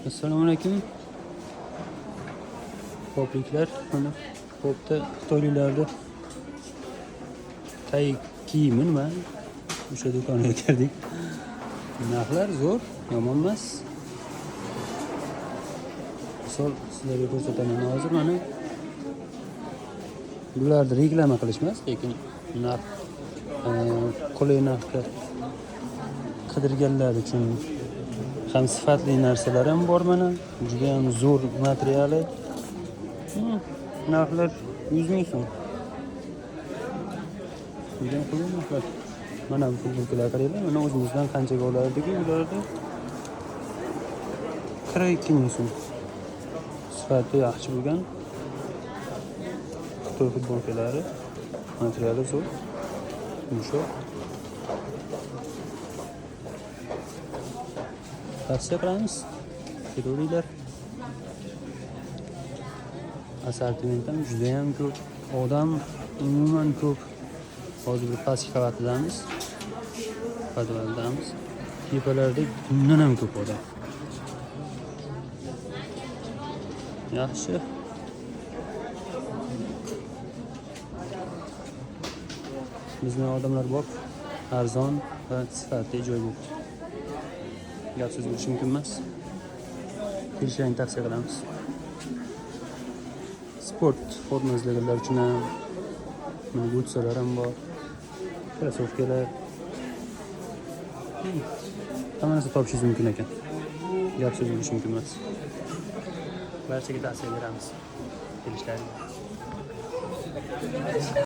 Assalomu alaykum. Popliklar, mana popda xitoyliklarni tay kiyimi nima? O'sha do'konga kirdik. Narxlar zo'r, yomon emas. Misol sizlarga ko'rsataman hozir mana. Bularni reklama qilish emas, lekin narx qulay narxga qidirganlar uchun ham sifatli narsalar ham bor mana. Juda ham zo'r materiali. Narxlar 100 ming so'm. Juda ham qulay narxlar. Mana bu futbolkalar qaranglar, mana o'zimizdan qanchaga olardik ularni? 42 ming so'm. Sifati yaxshi bo'lgan Xitoy futbolkalari, materiali zo'r, yumshoq. Tavsiya qilamiz. Kelaveringlar. Assortiment ham juda ham ko'p. Odam umuman ko'p. Hozir bir pastki qavatidamiz. Podvaldamiz. Tepalarda bundan ham ko'p odam. Yaxshi. Bizni odamlar bor. Arzon va sifatli joy bo'libdi. Gap so'z bo'lishi mumkin emas. Kelishlarini tavsiya qilamiz. Sport forma izlaganlar uchun ham mana butsalar ham bor. Krossovkalar. Hamma narsa topishingiz mumkin ekan. Gap so'z bo'lishi mumkin emas. Barchaga tavsiya beramiz kelishlarini.